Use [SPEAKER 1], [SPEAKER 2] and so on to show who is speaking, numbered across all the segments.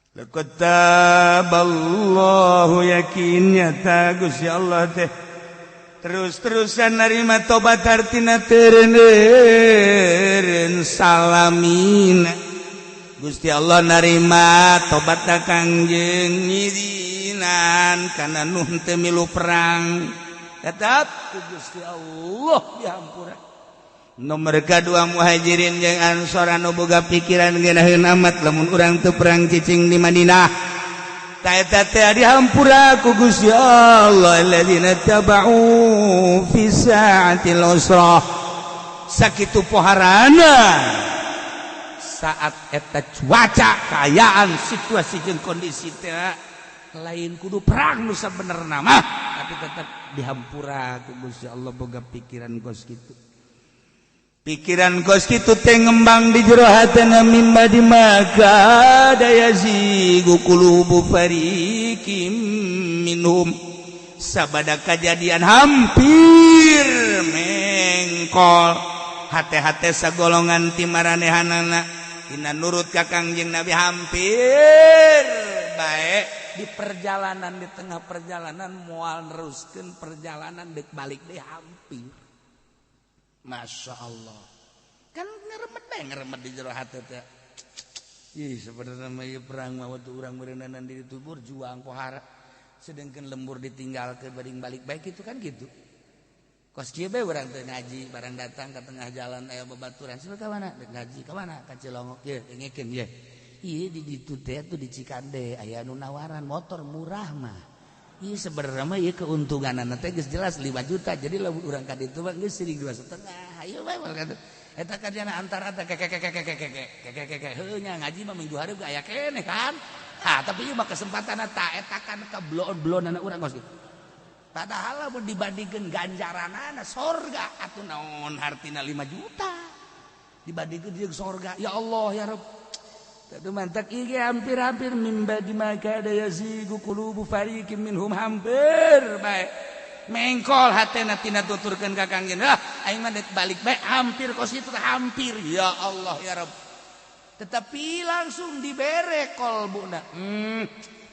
[SPEAKER 1] Laqad taballahu yakin nyata Gusti Allah teh terus-terusan narima tobat artina teu eureun salamina. Gusti Allah narima tobat Kangjeng ngizinan kana nu teu milu perang tetap ku Gusti Allah dihampura. Nomor kedua muhajirin jeung ansor anu boga pikiran ngeunaheun amat lamun urang teu perang cicing di Madinah. Ta eta teh dihampura ku Gusti Allah alladzina tabau fi sa'atil usrah. Sakitu poharana saat eta cuaca kaayaan situasi jeung kondisi teh lain kudu perang nu sabenerna mah tapi tetap dihampura ku Gusti Allah boga pikiran kos kitu. Pikiran kos kitu teh ngembang di jero hatena mimba di maka daya zigu qulubu fariqim minhum. Sabada kajadian hampir mengkol hate-hate sagolongan ti maranehanana dina nurut ka Kangjeng Nabi hampir bae di perjalanan di tengah perjalanan moal neruskeun perjalanan deuk balik deui hampir. Masya Allah kan ngeremet bae ngeremet di jero hate teh. Ih sebenarnya mah ieu perang mah waktu urang meureunan di ditu berjuang pohara sedangkan lembur ditinggalkeun bading balik bae kitu kan gitu. Kos kieu bae urang teh ngaji barang datang ke tengah jalan aya babaturan sia ka mana dek ngaji ka mana ka Cilongok ye dengekeun ye. Ieu di ditu teh tuh di Cikande aya nu nawaran motor murah mah. Ieu sebenarnya mah ieu keuntunganna teh geus jelas 5 juta jadi lamun urang ka ditu mah geus siring 2,5. Ayo bae moal ka eta kadiana antara teh kekekekekekekekekekekek heuh nya ngaji mah minggu hareup aya keneh kan. Ha tapi ieu mah kesempatanna ta eta kan kabloon-bloonana urang kos kitu. Padahal lamun dibandingkeun ganjaranana sorga atuh naon hartina 5 juta dibandingkeun jeung sorga ya Allah ya Rabb. Tadu mantak ieu hampir-hampir mimba di maka ada yazigu qulubu fariqim minhum hampir bae mengkol hatena tina tuturkeun ka Kangjeng ah aing mah deuk balik bae hampir kos kitu hampir ya Allah ya Rabb. Tetapi langsung dibere kolbuna.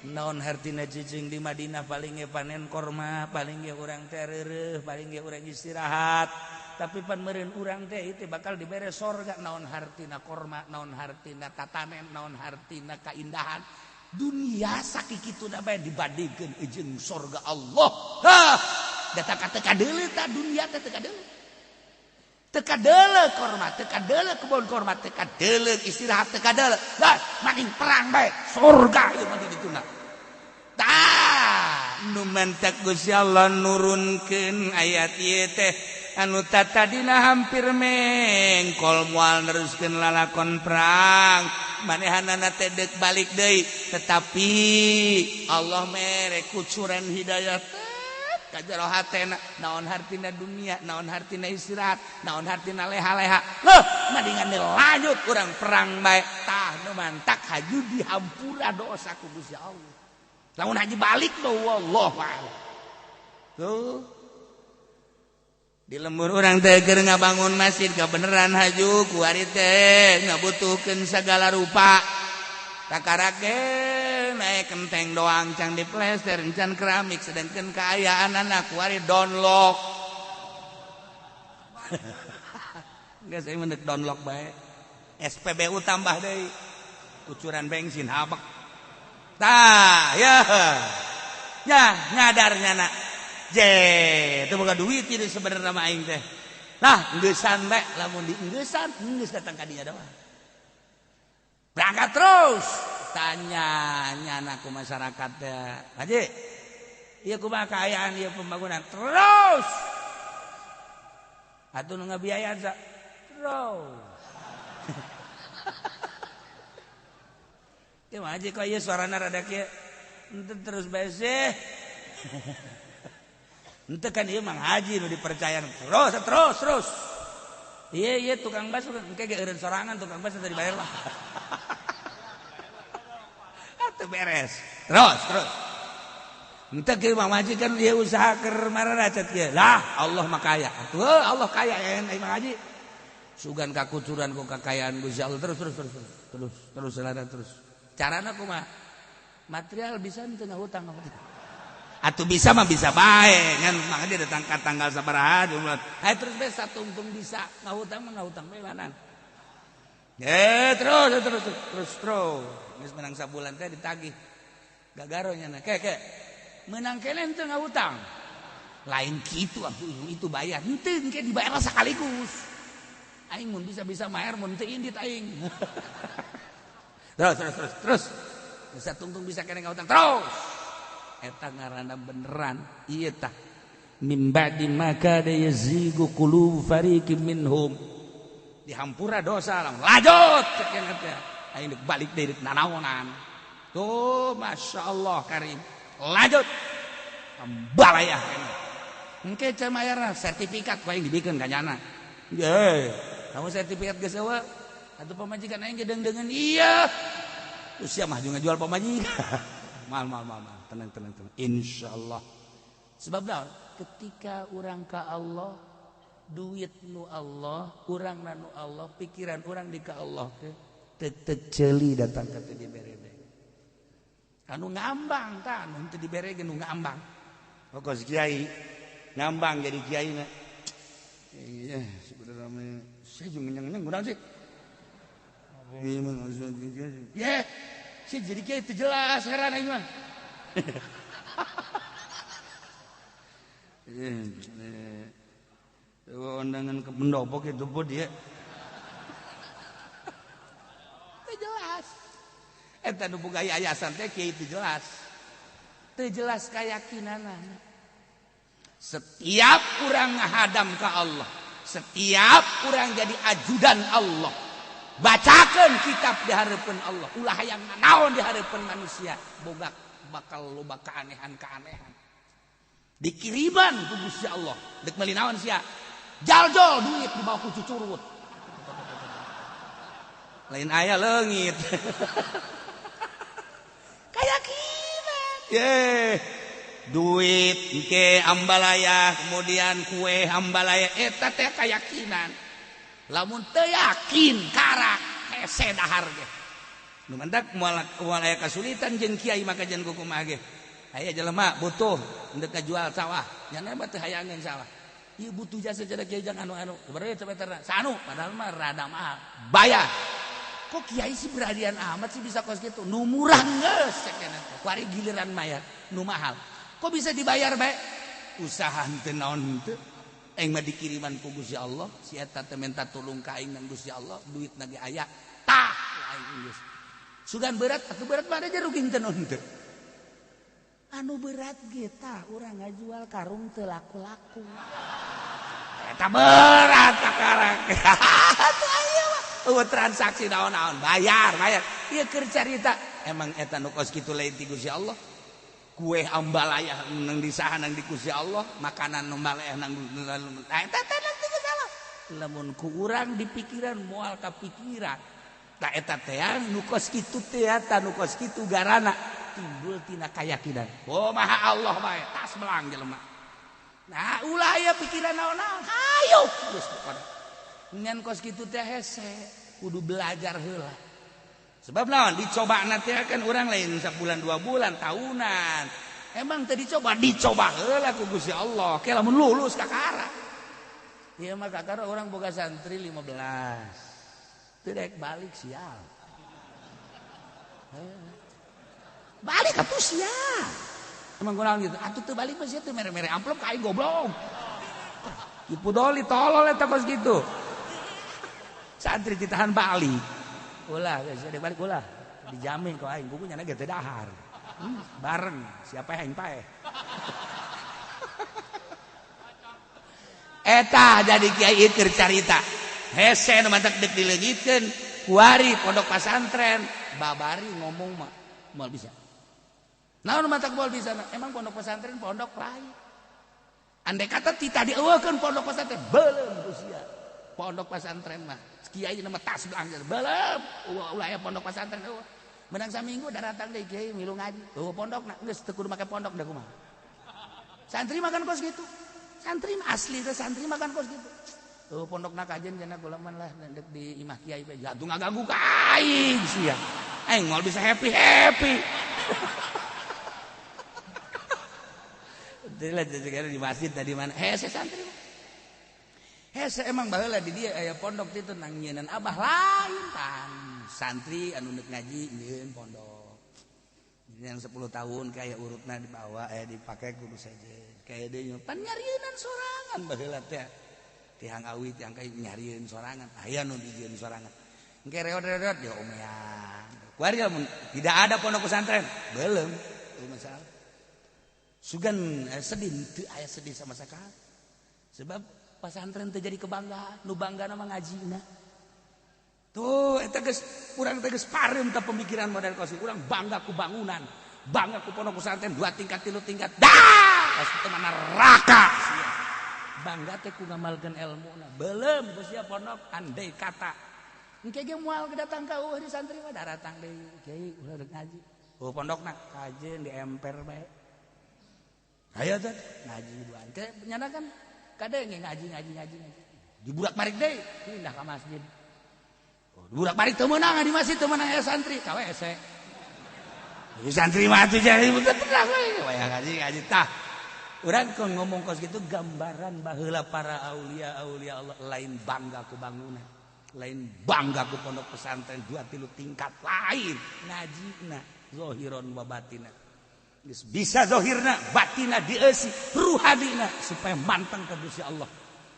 [SPEAKER 1] Naon hartina cicing di Madinah paling ge panen korma paling ge urang teh reureuh paling ge urang istirahat tapi pan meureun urang teh itu bakal dibere sorga naon hartina korma naon hartina tatanen naon hartina kaindahan dunia sakikituna bae dibandingkeun jeung sorga Allah. Hah data ka teu kadeuleu ta dunia teh teu kadeuleu teu kadeuleu korma teu kadeuleu kebon korma teu kadeuleu istirahat teu kadeuleu lah makin perang bae sorga ieu mah di dituna. Tah nu mentek Gusti Allah nurunkeun ayat ieu teh anu tatadina hampir mengkol moal neruskeun lalakon perang manehanana teh deuk balik deui tetapi Allah mere kucuran hidayah ka jero hatena naon hartina dunia naon hartina istirahat naon hartina leha-leha leuh mendingan lanjut urang perang bae tah nu mantak haju dihampura dosa ku Gusti Allah lamun haji balik mah wallahu a'lam. Tuh di lembur urang teh keur ngabangun masjid kabeneran haju kuari teh ngabutuhkeun sagala rupa takarake naik kenteng doang can diplester can keramik sedangkan kaayaan anak kuari download. Geus saya mendek download bae SPBU tambah deui kucuran bensin habek tah ya nya nyadar nyana je teu boga duit ieu sebenarnya mah aing teh. Nah engeusan bae lamun diengeusan geus datang ka dinya doang. Berangkat terus tanya nyana ku masyarakat teh. Haji ieu kumaha kaayaan ieu pembangunan terus. Atuh nu ngabiayaan sa terus. Ieu mah haji kok ieu suarana rada kieu. Henteu terus bae sih. Henteu kan ieu Mang Haji nu dipercaya terus terus terus. Iya iya tukang bakso engke ge eureun sorangan tukang bakso teu dibayar lah. Atuh beres. Terus terus. Henteu kieu Mang Haji kan ieu usaha keur mararacet kieu. Lah Allah mah kaya. Atuh Allah kaya yen Mang Haji. Sugan kakucuran ku kakayaan Gusti Allah terus terus terus terus terus terus terus. Carana kumaha? Material bisa teu ngahutang. Atuh bisa mah bisa bae ngan mangga dia datang ka tanggal sabaraha jumlah. Hayu terus bae satungtung bisa ngahutang mah ngahutang bae manan. Terus terus terus terus. Geus menang sabulan teh ditagih. Gagaro nya ke ke. Menang kene teu ngahutang. Lain kitu atuh itu bayar. Henteu engke dibayar sekaligus. Aing mun bisa-bisa maer mun teu indit aing. Terus terus terus terus. Bisa tungtung bisa kene ngahutang terus. Eta ngaranna beneran ieu tah mim ba'di ma kada yazigu qulub fariqim minhum dihampura dosa langsung lanjut cek yang teh aing deuk balik deui deuk nanaonan tuh masyaallah karim lanjut ambalayah engke can mayarna sertifikat ku aing dibikeun ka nyana ye kamu sertifikat geus eueuh atuh pamajikan aing ge deung-deungeun iya usia mah juga jual pamajikan mal mal mal mal tenang tenang tenang insyaallah. Sebab naon ketika urang ka Allah duit nu Allah urang nu Allah pikiran urang di ka Allah teu teu ceuli datang ka teu dibere anu ngambang tah anu teu dibere ge nu ngambang pokos kiai ngambang jadi kiai na iya sebenarnya saya jeung ngenyang-ngenyang urang sih ye sih jadi kiai teu jelas heran aing mah. Undangan ke pendopo gitu pun dia. Teu jelas. Eta nu boga yayasan teh kiai teu jelas. Teu jelas keyakinanana. Setiap urang ngahadam ka Allah, setiap urang jadi ajudan Allah. Bacakeun kitab di hareupeun Allah, ulah hayang nanaon di hareupeun manusia, boga bakal loba keanehan-keanehan. Dikiriman ku Gusti Allah, dek meuli naon sia? Jaljol duit dibawa ku cucurut. Lain aya leungit. Kayakinan. Ye. Duit engke ambalaya, kemudian kue ambalaya eta teh kayakinan. Lamun teu yakin karak hese dahar ge. Nu mantak moal aya kasulitan jeung kiai maka jeung kumaha ge. Aya jelema butuh endek kajual sawah, nya mah teu hayangeun sawah. Ieu butuh jasa cenah kiai jang anu-anu. Sabaraha sameterna? Saanu padahal mah rada mahal. Bayar. Kok kiai sih beranian amat sih bisa kos kitu? Nu murah geus cek cenah teh. Kuari giliran mayar nu mahal. Kok bisa dibayar bae? Usaha henteu naon henteu. Aing mah dikiriman ku Gusti Allah, si eta teh minta tulung ka aing nang Gusti Allah, duitna ge aya. Tah aing geus. Sugan berat atuh berat mah aja rugi henteu naon henteu. Anu berat ge tah urang ngajual karung teu laku-laku. Eta berat kakarek. Atuh aya mah eueuh transaksi naon-naon bayar bayar. Ieu keur carita emang eta nu kos kitu lain ti Gusti Allah. Kue ambalaya nang disaha nang di Gusti Allah, makanan ambalaya nang eta teh nang ti Gusti Allah. Lamun ku urang di pikiran moal kapikiran. Tah eta teh nu kos kitu teh eta nu kos kitu garana timbul tina kayakinan. Oh maha Allah bae tas belang jelema. Nah ulah aya pikiran naon-naon. Hayu geus pokona. Ngan kos kitu teh hese kudu belajar heula. Sebab naon dicoba nanti kan orang lain sebulan 2 bulan tahunan. Emang teu dicoba dicoba heula ku Gusti Allah. Ke lamun lulus kakara. Ieu mah kakara orang boga santri 15. Teu daek balik sial. Balik atuh sial. Emang kunaon gitu? Atuh teu balik mah sia teu mere-mere amplop ka aing goblok. Dipudoli tolol eta kos kitu. Santri ditahan balik. Ulah geus dek balik ulah. Dijamin ku aing buku nyana ge teu dahar. Bareng siapa yang paeh. Eta jadi kiai keur carita. Hese nu mantak deuk dileungitkeun kuari pondok pasantren babari ngomong mah moal bisa. Naon mantak moal bisa? Emang pondok pesantren pondok lain. Andai kata tita dieuweuhkeun pondok pesantren beuleum ku sia. Pondok pesantren mah kiai nama tas belanja beuleum ulah aya pondok pesantren eueuh. Menang saminggu daratang deui kiai milu ngaji. Eueuh pondokna geus teu kudu make pondok da kumaha. Santri makan kos kitu. Santri mah asli teh santri makan kos kitu. Eueuh pondokna kajen cenah kula mah lah dek di imah kiai bae. Atuh ngaganggu ka aing sia. Aing moal bisa happy-happy. Di masjid tadi mana? Hese santri. Hese emang baheula di dia aya pondok itu nang nyieun abah lain tan. Santri anu neuk ngaji nyieun pondok. Yang 10 tahun kayak urutna dibawa dipakai kudu saja. Kayak deui pan nyarieunan sorangan baheula teh. Tiang awi tiang kayu nyarieun sorangan. Aya nu dijieun sorangan. Engke reot-reot dia omean. Kuari lamun tidak ada pondok pesantren, belum itu masalah. Sugan sedih teu aya sedih sama sekali. Sebab pesantren teu jadi kebanggaan, nu banggana mah ngajina. Tuh eta geus urang teh geus pareum teh pemikiran model kos urang bangga ku bangunan, bangga ku pondok pesantren 2 tingkat 3 tingkat. Dah, kos teh mana neraka. Bangga teh ku ngamalkeun elmuna. Belum geus sia pondok andai kata. Engke ge moal datang ka eueuh di santri mah daratang deui. Kiai ulah rek ngaji. Oh pondokna kajeun di emper bae. Ayo teh ngaji duaan teh nyana kan kadang ngaji ngaji ngaji ngaji. Diburak barik deui pindah ka masjid. Oh, diburak barik teu meunang di masjid teu meunang aya santri ka WC. Di santri mah atuh jadi tenang we waya ngaji ngaji tah. Urang keur ngomong kos kitu gambaran baheula para aulia aulia Allah lain bangga ku bangunan, lain bangga ku pondok pesantren 2 3 tingkat lain ngajina zahiron wa batina. Geus bisa zahirna batina dieusi ruhadina supaya manteng ka Gusti Allah.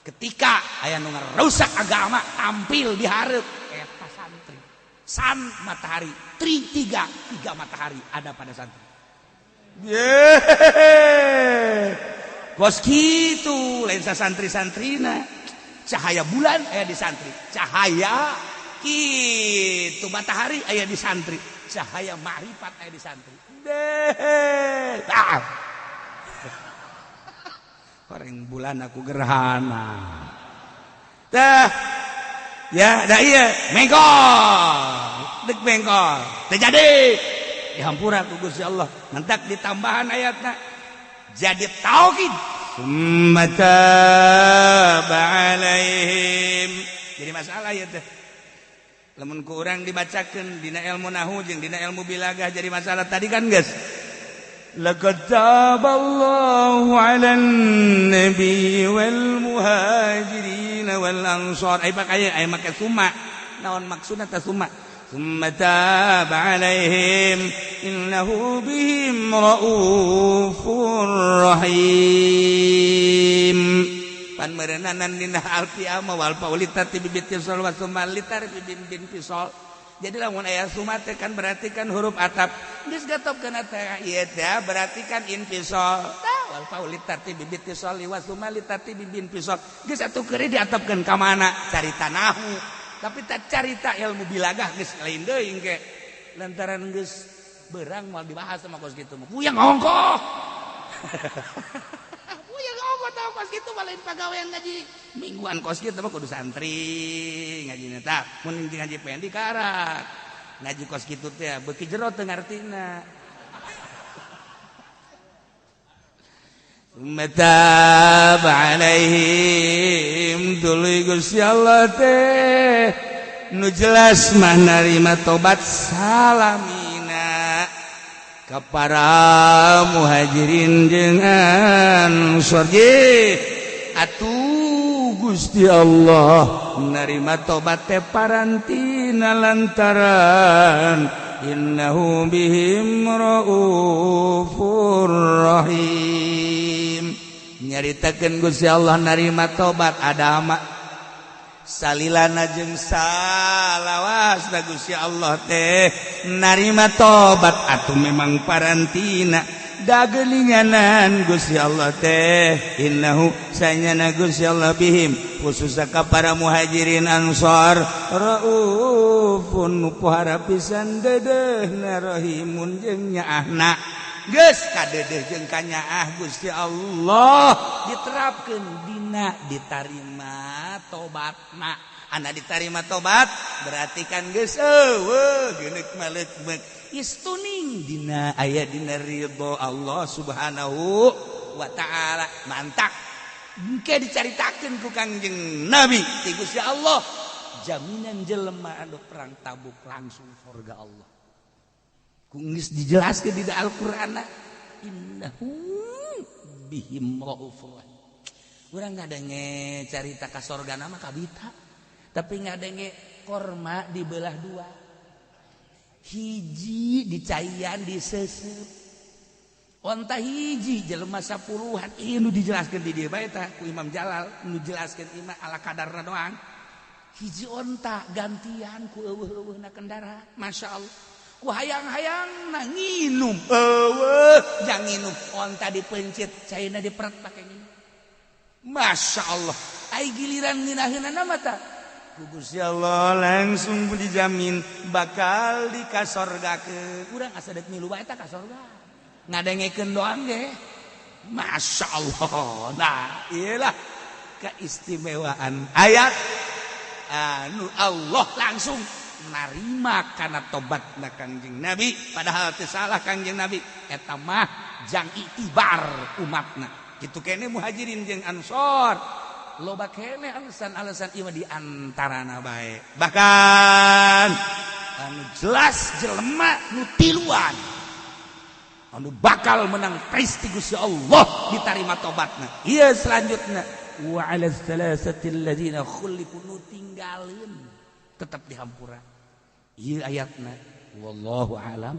[SPEAKER 1] Ketika aya nu ngarusak agama tampil di hareup eta santri. San matahari, tri tiga, tiga matahari ada pada santri. Yeay. Kos kitu lain santri-santrina. Cahaya bulan aya di santri, cahaya kitu matahari aya di santri, cahaya makrifat aya di santri. Deh. Ah. Orang bulan aku gerhana. Dah. Ya, dah iya, mengkol. Dek mengkol. Terjadi. Dihampura ku Gusti Allah. Mentak ditambahan ayatna. Jadi tauhid. Summa taba alaihim. Jadi masalah ya teh. Lamun ku urang dibacakeun dina ilmu nahu jeung dina ilmu bilagah jadi masalah tadi kan geus. Laqad taballahu 'alan nabi wal muhajirin wal ansar. Ai pakai ai make summa. Naon maksudna teh summa? Summa taba 'alaihim innahu bihim raufur rahim. Pan meureunanan dina alfiah wal paulitati bibit tisol wa sumalitar bibin pisol. Jadi lamun aya summa teh kan berarti kan huruf atap. Geus gatopkeun teh ieu teh berarti kan infisol. Tah wal paulitati bibit tisol wa sumalitati bibin pisol. Geus atuh keuri diatapkeun ka mana? Carita nahu. Tapi tak carita ilmu bilagah geus lain deui engke. Lantaran geus berang moal dibahas sama kos kitu mah. Puyeng ongkoh. Puyeng ongkoh tah kos kitu mah lain pagawean ngaji. Mingguan kos kitu mah kudu santri ngajina tah. Mun ngaji pendi karak. Ngaji kos kitu teh beuki jero teu ngartina. Matab alaihim tuluy Gusti Allah teh nu jelas mah narima tobat salamina ka para muhajirin jeung ansor. Atuh Gusti Allah narima tobat teh parantina lantaran innahu bihim raufur rahim. Nyaritakeun Gusti Allah narima tobat adama salilana jeung salawasna Gusti Allah teh narima tobat atuh memang parantina dagelinganan Gusti Allah teh innahu sanyana Gusti Allah bihim khususna ka para muhajirin ansor raufun nu pohara pisan dedehna rahimun jeung nyaahna. Geus kadedeh jeung kanyaah Gusti Allah diterapkeun dina ditarima tobatna. Ana ditarima tobat berarti kan geus eueuh geuneuk maleuk-meuk istuning dina aya dina ridho Allah Subhanahu wa taala. Mantak engke dicaritakeun ku Kangjeng Nabi ti Gusti Allah jaminan jelema anu perang Tabuk langsung surga Allah. Ku geus dijelaskeun di Al-Qur'an, innahu bihim raufur rahim. Urang ngadenge carita ka sorga nama kabita, tapi ngadenge korma dibelah dua, hiji dicaian, disesep onta, hiji jelema sapuluhan. Ieu nu dijelaskeun di dieu bae tah ku Imam Jalal. Nu jelaskeun imah ala kadarna doang. Hiji onta gantian ku euweuh-euweuhna kendara. Masya Allah, ku hayang-hayang na nginum, euweuh jang nginum. Onta dipencit, caina diperet pake nginum. Masya Allah, ai giliran ngeunaheunana mah tah ku Gusti Allah langsung dijamin bakal dikasorgakeun. Urang asa deuk milu bae tah ka sorga, ngadengekeun doang ge. Masya Allah. Nah, iyalah keistimewaan ayat anu Allah langsung narima karena tobat na Kangjeng Nabi, padahal teu salah Kangjeng Nabi. Eta mah jang itibar umatna kitu kene. Muhajirin jeung Ansor loba kene alasan-alasan ieu di antarana bae. Bahkan anu jelas jelema nu tiluan anu bakal menang prestigi Gusti Allah ditarima tobatna. Ieu selanjutnya, wa ala thalathati alladzina khulifu, nu tinggalin tetap dihampura. Ieu ayatna, wallahu alam.